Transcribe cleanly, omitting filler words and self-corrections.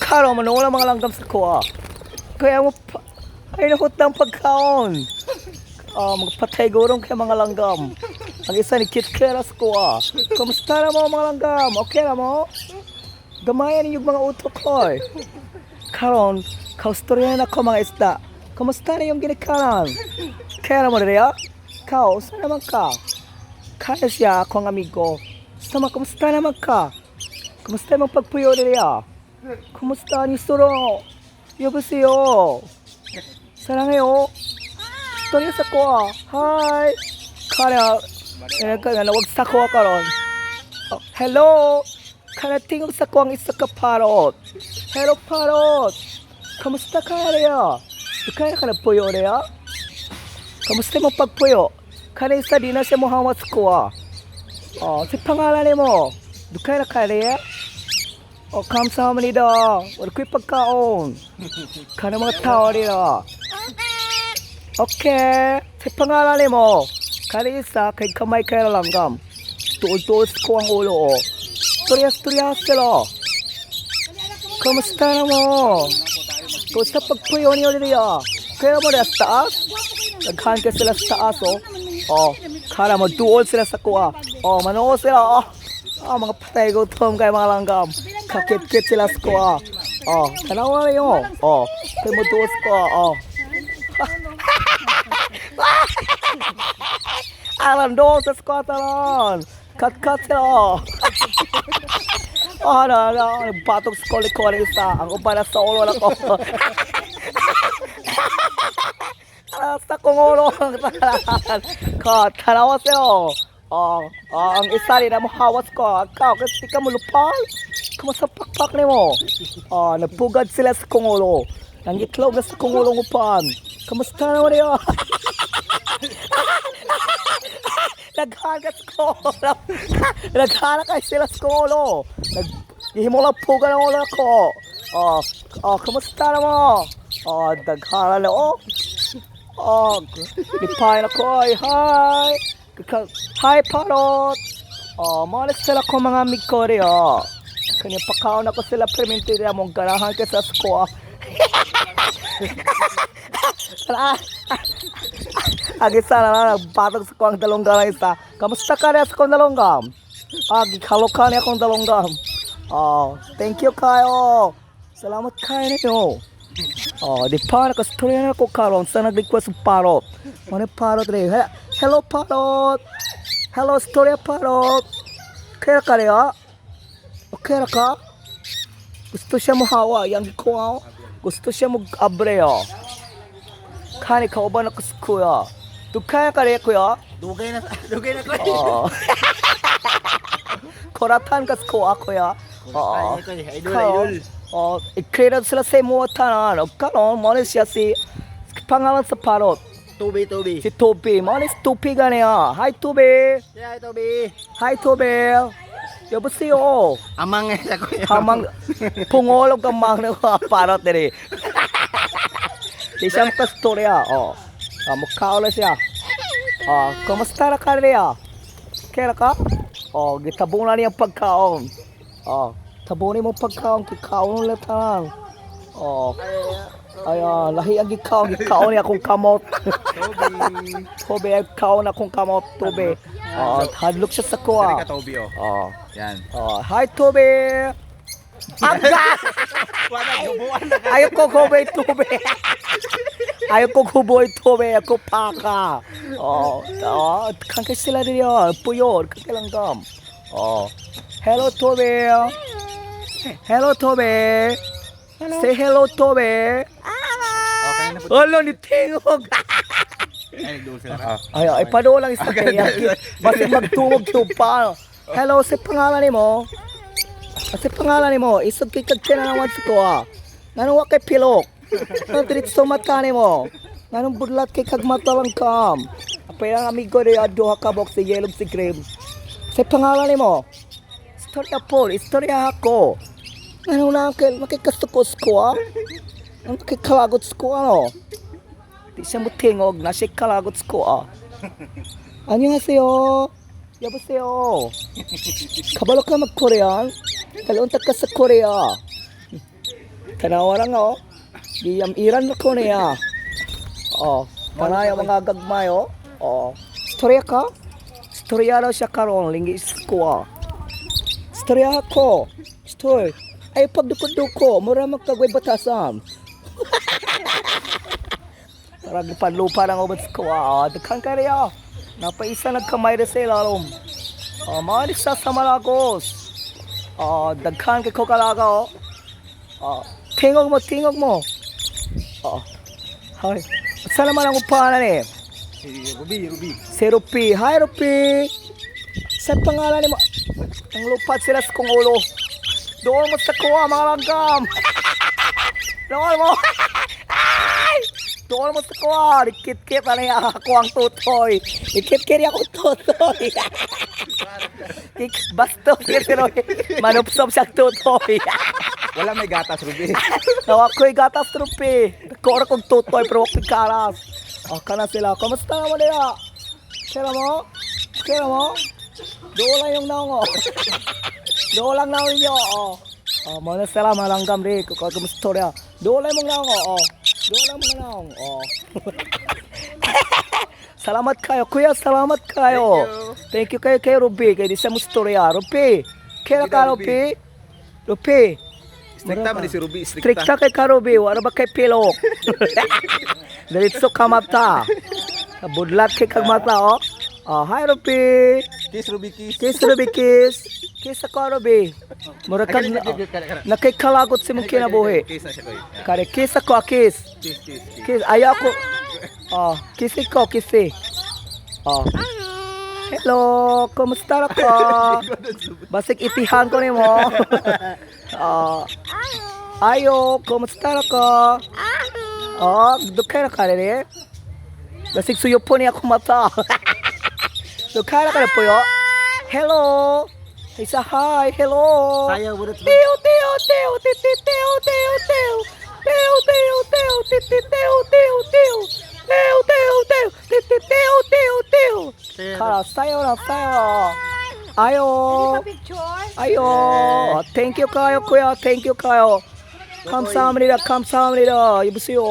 Karon man wala mga langgam sa kuha. Kaya mo pa, ay nahut ng pagkaon. Ah, mga patay gurong kay mga langgam. Ang isa ni Kit Kera sa kuha. Kamusta na mo, mga langgam? Okay na mo? Gamayan ninyo mga utok koy. Karon, kaustorya na ko mga isda. Kamusta na yung ginikanan? Kaya na mo rin? Kao, saan naman ka? Kaya siya ako ang amigo. Sama, kamusta naman ka? Kamusta yung pagpuyo niya? Kumusta ni Suro? 여보세요. 사랑해요. Storya sa ko ah. Hi. Kaya, kaya kaya nawag sa ko karon. Oh, hello. Kaya tingog sa ko ang isa ka parrot. Hello, parrot. Kamusta ka reya? Kaya ka nagpuyo reya? Kamusta mo pagpuyo? Kaya isa di na siya mo hawas ko ah. Oh, si pangalan mo. Dukay na ka reya? Oh, 감사합니다. Wala ko'y pagkaon. Kana mga tao nila. Okay. Sa pangalan mo. Kaya isa, kay kamay kay langgam. Tuol-tuol ko ang ulo, oh. Turyas-turyas sila. Kamusta na mo? Kumusta pagpuyo niyo nila? Kaya mo na sa taas? Naghan ka sila sa taas, oh. Oh, kala mo, duol sila sa kuha. Oh, manoo sila, oh. Ah, mga patay gutom kay mga langgam. Kakit-kit sila sa kuha. Oh, tanawa na yun. Oh, kaya mo duol sa kuha, oh. Alam doon sa kuha tanon. Kat-kat sila, oh. Oh, ano, ano, nagbatog sa koli-koli isa. Ang uban na sa ulo na ko. Sa kong ulo. Ka, tanawa sa'yo. Oh, oh, ang isa rin na mo hawas ko. Ikaw, kasi ka mo lupal. Kumusta pakpak ni mo? Oh, nagpugad sila sa kong ulo. Nangitlog na sa kong ulo upan. Kamusta naman niyo? Naghagas ko. Naghala kay sila sa kong ulo. Nag Gihimo lang puga ng ulo ko. Oh, oh, kamusta na mo? Oh, daghala na oh. Oh, lipain ako ay hi. Hi, parot. Oh, malas sila ko mga amigo riyo. Kanya pakaon ako sila primintira mong ganahan ka sa skoa. Ang isa na lang, nagbatog sa kuwang dalongga na isa. Kamusta ka na sa kuwang dalonggam? Ah, gikaloka niya akong dalonggam. Oh, thank you kayo. Salamat kayo ninyo. Oh, di pa nakastorya na ko karon sa nag-request og parrot. Mano parrot rin. Hello, parrot. Hello, storya parrot. Kaya ka rin? Okay ra ka? Gusto siya mo hawa, yang gikuha. Gusto siya mo abre oh. Kani kauban ako sa kuya. Dukaya ka rin, kuya? Dugay na, dugay na ko. Oo. Koratan ka sa kuya, kuya. Oo. Idol, idol. Oh, i-create sila sa imo tanan. O karon mo siya si pangalan sa parrot. Toby, Toby. Si Toby. Mo ni si Toby ganiya. Hi, Toby. Yeah, Toby. Hi, Toby. 여보세요. Amang eh sa kuya. Hamang pungolog ang mga parrot diri. Di siya makastorya. Oh. Ah, mukha siya. Oh, kumusta na ka niya? Kaya ka? Oh, gitabong na niya ang pagkaon. Oh, tabunin mo pagkaon, kikaon ulit tanan. Oh. Ay, ah, lahi ang gikaon, gikaon niya akong kamot. Toby. Tobe, ay kaon akong kamot, Tobe. Oh, hadlok siya sa kuha. Sorry ka, Toby, oh. Oh. Yan. Oh, hi, Tobe. Angga! Wala, gubuan na. Ayaw ko kuboy tube. Ayaw ko kuboy tube. Ako paka. Oh, oh, kangkay sila din yun. Puyo, kangkay langgam. Oh. Hello, Tobe. Hello, Tobe. Hello. Say hello, Tobe. Okay na po. Alo, ni tingog. Ay, nagduol sila. Ah. Ay, ay, paano lang isa kaya. Basta magtungog pa. Hello, sa pangalan mo? Sa pangalan mo, isog kay kag sa ko ah. Nganong wa kay pilok? Nganong diretso mata nimo? Nganong budlat kay kag mata lang kam? Apay ang amigo ni duha ka box si Yellow si Cream. Sa pangalan nimo? Istorya po, istorya ako. Nganong na kay makikasukos ko ah? Nganong makikalagot ko ano? Di siya mo tingog na siya kalagot ko ah. 안녕하세요. 여보세요. Kabalo ka mag-Korean? Kalunta ka sa Korea. Tanawa lang oh. Giyamiran na ko niya. Oh, tanay ang mga gagmay oh. Oh. Storya ka? Storya raw siya karon linggi ko ah. Storya ko. Story. Ay pagduko-duko, mura magkagway batasan. Parang panlupa lang ubod ko ah. Daghan kaya. Napaisa nagkamay ra sa ilalom. Oh, maalis sa Malagos. Oh, daghan kay ko kalaga oh. Oh, tingog mo, tingog mo. Oh. Hi. Saan naman ang upanan eh? Si Ruby, Ruby. Si Rupi. Hi, Rupi. Sa pangalan ni mo? Ang lupat sila sa kong ulo. Doon mo sa kuha, mga langgam. Doon mo. Ay! Doon mo sa kuha. Ikit-kit na niya ako ang tutoy. Ikit-kit niya ako tutoy. Bastos kasi manupsop siya tutoy. Wala may gatas, Ruby. Nawa ko'y gatas, Rupi. Nagkuha kong tutoy pero wako'y karas. O, kana sila. Kamusta naman nila? Kira mo? Kira mo? Doon lang yung naong, oh. Doon lang naong ninyo, oh. Oh, muna sila malanggam rin. Kung kamusta rin. Doon lang mong naong, oh. Doon lang mong naong, oh. Salamat kayo. Kuya, salamat kayo. Thank you kayo kay Ruby. Kay di sa mo storya. Ruby. Kira ka, Ruby? Ruby. Strikta man ni si Ruby, strikta. Strikta kay Karubi, wala ba kay Pilok? Diretso ka mata. Budlat kay kag mata, oh. Oh, hi Ruby. Kiss, Ruby, kiss. Kiss Ruby, kiss. Kiss ako Ruby. Mura kag nakikalagot si mong kinabuhi. Kiss na siya, koy. Kare kiss ako, ah, kiss. Kiss, kiss, kiss. Kiss ayaw ko. Oh, kiss ko, kiss. Oh. Hello, kumusta na ka? Basig itihan ko nimo. Oh. Ayo, kumusta na ka? Oh, dukay na ka rin. Basig suyo po niya ako mata. Dukay na ka na po yo. Hello. Isa hi, hello. Sayaw, bunot. Teo, teo, teo, ti, ti, teo, teo, teo. Teo, teo, teo, ti, ti, teo, teo, teo. Teo, teo, teo, ti, ti, teo, teo, teo. Kara, sayo na, sayo. Ayo. Ayo. Thank you kayo, kuya. Thank you kayo. 감사합니다. 감사합니다. 여보세요.